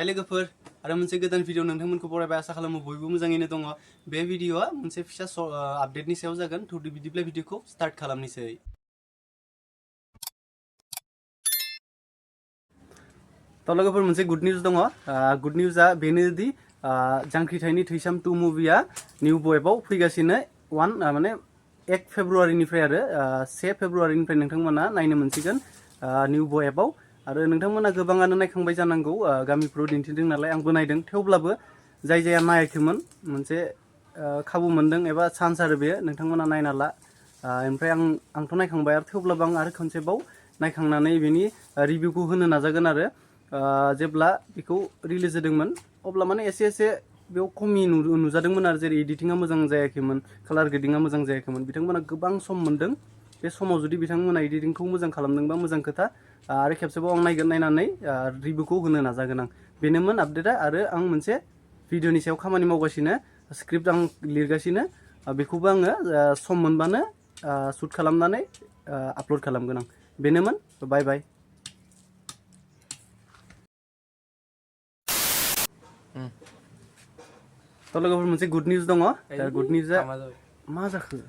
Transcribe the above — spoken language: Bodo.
हाय लोगोफोर आरो मोनसे गोदान भिडिअ नोंथांमोनखौ बरायबाय आसा खालामो बयबो मोजाङैनो दङ बे भिडिअआ मोनसे फिसा आपडेटनि सायाव जागोन थ' बिदिब्ला भिडिअखौ स्टार्ट खालामनोसै थ' लोगोफोर मोनसे गुड निउज दङ गुड निउजआ बेनो दि जांख्रिथायनि थैसाम 2 मुभिया निउबो एपआव फैगासिनो 1 फेब्रुवारिनिफ्राय आरो 1 फेब्रुवारिनिफ्राय नोंथांमोना नायनो मोनसिगोन निउबो एपआव आरो नोंथांमोना गोबाङानो नायखांबाय जानांगौ गामिफोराव दिन्थिदों नालाय आंबो नायदों थेवब्लाबो जाय जाया नायाखैमोन मोनसे खाबु मोनदों एबा चान्स आरो बे नोंथांमोना नायना ला ओमफ्राय आंथ' नायखांबाय आरो थेवब्लाबो आं आरो खनसेबाव नायखांनानै बेनि रिभिउखौ होनो नाजागोन आरो जेब्ला बेखौ रिलिज जादोंमोन अब्ला माने एसे बेयाव खमि नुजादोंमोन आरो जेरै एडिटिंआ मोजां जायाखैमोन कालार ग्रेडिंआ मोजां जायाखैमोन बिथांमोना गोबां सम मोनदों बे समाव जुदि बिथांमोना एडिटिंखौ मोजां खालामदोंबा मोजां खोथा आरो खेबसेबाव आं नायनानै रिभिउखौ होनो नाजागोन आं बेनोमोन आपडेटआ आरो आं मोनसे भिडिअनि सायाव खामानि मावगासिनो स्क्रिप्ट आं लिरगासिनो बेखौबो आङो सम मोनबानो शुट खालामनानै आपल'ड खालामगोन आं बेनोमोन बाय बाय थ' लोगोफोर मोनसे गुड निउज दङ गुड निउजआ मा जाखो